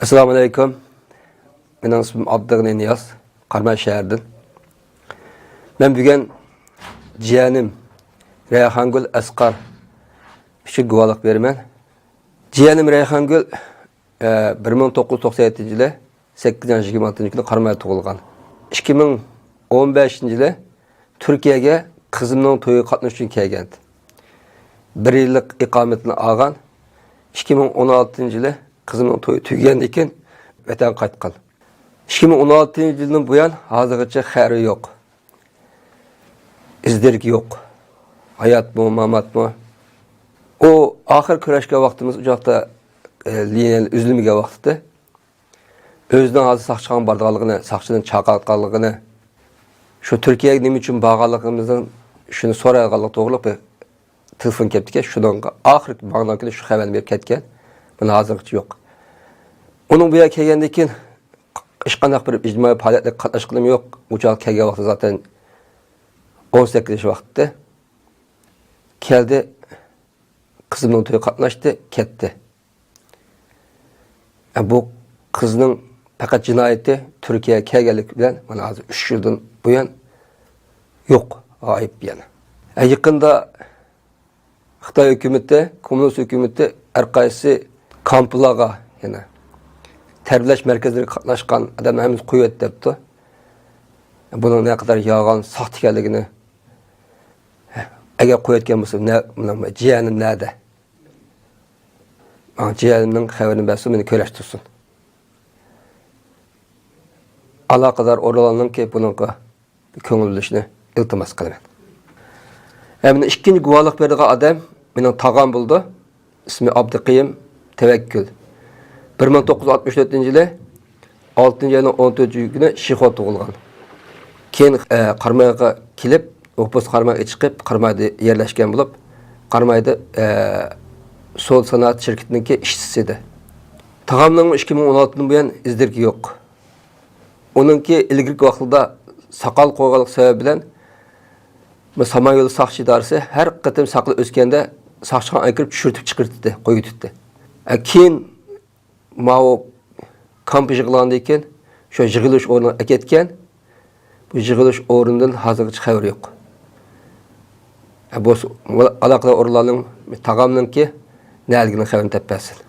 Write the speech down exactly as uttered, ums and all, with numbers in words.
ئەسسالامۇ ئەلەيكۇم. مېنىڭ ئىسمىم ئابدۇغېنى نىياز، قاراماي شەھىرىدىن. مەن بۈگۈن جىيەنىم رەيھانگۈل ئەسقەر ئۈچۈن گۇۋاھلىق بېرىمەن. جىيەنىم رەيھانگۈل، ئە، بىر مىڭ توققۇز يۈز توقسان يەتتىنچى يىلى سەككىزىنچى ئاينىڭ يىگىرمە ئالتىنچى كۈنى قارامايدا تۇغۇلغان. ئىككى مىڭ ئون بەشىنچى يىلى تۈركىيەگە قىزىمنىڭ تويىغا قاتنىشىش ئۈچۈن كەلگەن. بىر يىللىق ئىقامىتىنى ئالغان. ئىككى مىڭ ئون ئالتىنچى يىلى قىزىمنىڭ تويى تۈگىگەندىن كېيىن ۋەتەنگە قايتقان. ئىككى مىڭ ئون ئالتىنچى يىلدىن بۇيان ھازىرغىچە خەۋىرى يوق. ئىز دېرىكى يوق. ھاياتمۇ، ماماتمۇ؟ ئۇ ئاخىر كۆرۈشكەن ۋاقتىمىز ئۇ چاغدا، ئە، لىنىيە ئۈزۈلمىگەن ۋاقتىدا. ئۆزىنىڭ ھازىر ساقچىخانىغا بارىدىغانلىقىنى، ساقچىدىن چاقىرىۋاتقانلىقىنى، شۇ تۈركىيەگە نېمە ئۈچۈن بارغانلىقىمىزنىڭ شۇنى سورايدىغانلىقى توغرۇلۇق بىر تېلېفون كەپتىكەن، شۇنىڭغا ئاخىرقى ماڭىدىغان كۈنى شۇ خەۋەرنى بېرىپ كەتكەن. مانا ھازىرغىچە يوق. ئۇنىڭ بۇ يەرگە كەلگەندىن كېيىن ھېچقانداق بىر ئىجتىمائىي پائالىيەتلەرگە قاتناشقىنىم يوق. ئۇ چاغ كەلگەن ۋاقتى زاتەن ئون سەككىز ياش ۋاقتى. كەلدى، قىزىمنىڭ تويىغا قاتناشتى، كەتتى. ئە، بۇ قىزنىڭ پەقەت جىنايىتى تۈركىيەگە كەلگەنلىكى بىلەن مانا ھازىر ئۈچ يىلدىن بۇيان يوق، غايىب يەنە. ئە، يېقىندا خىتاي ھۆكۈمىتى، كوممۇنىست ھۆكۈمىتى ھەر قايسى كامپلارغا، يەنە تەربىيەلەش مەركەزلىرىگە قاتناشقان ئادەمنى ھەممىسىنى قويۇۋەت دەپتۇ. بۇنىڭ نەقەدەر يالغان، ساختا ئىكەنلىكىنى، ئەگەر قويۇۋەتكەن بولسا، نە-، مېنىڭ جىيەنىم نەدە؟ ماڭا جىيەنىمنىڭ خەۋىرىنى بەرسۇن، مېنى كۆرۈشتۈرسۇن. ئالاقىدار ئورۇنلارنىڭكى بۇنىڭغا كۆڭۈل بۆلۈشىنى ئىلتىماس قىلىمەن. ھە، مانا ئىككىنچى گۇۋاھلىق بېرىدىغان ئادەم مېنىڭ تاغام بولىدۇ. ئىسمى ئابدۇقېيۇم تەۋەككۈل. بىر مىڭ توققۇز يۈز ئاتمىش تۆتىنچى يىلى ئالتىنچى ئاينىڭ ئون تۆتىنچى كۈنى شىخۇدا تۇغۇلغان. كېيىن، ئە، قارامايغا كېلىپ، ئوپۇس قارامايغا چىقىپ، قارامايدا يەرلەشكەن بولۇپ، قارامايدا، ئە، سودا سانائەت شىركىتىنىڭكى ئىشچىسى ئىدى. تاغامنىڭمۇ ئىككى مىڭ ئون ئالتىدىن بۇيان ئىز دېرىكى يوق. ئۇنىڭكى ئىلگىرىكى ۋاقىتلىرىدا ساقال قويغانلىقى سەۋەبى بىلەن بۇ سامانيول ساقچى ئىدارىسى ھەر قېتىم ساقىلى ئۆسكەندە ساقچىخانىغا ئەكىرىپ چۈشۈرتۈپ چىقىرتتى، قويۇۋېتىتتى. ئە، كېيىن ماۋۇ كامپ يىغىلغاندىن كېيىن شۇ يىغىلىش ئورنىغا ئەكەتكەن. بۇ يىغىلىش ئورنىدىن ھازىرغىچە خەۋىرى يوق. ئە، بولسا، ئالاقىدار ئورۇنلارنىڭ، تاغامنىڭكى نەدىكىنىڭ خەۋىرىنى تېپىپ بەرسۇن.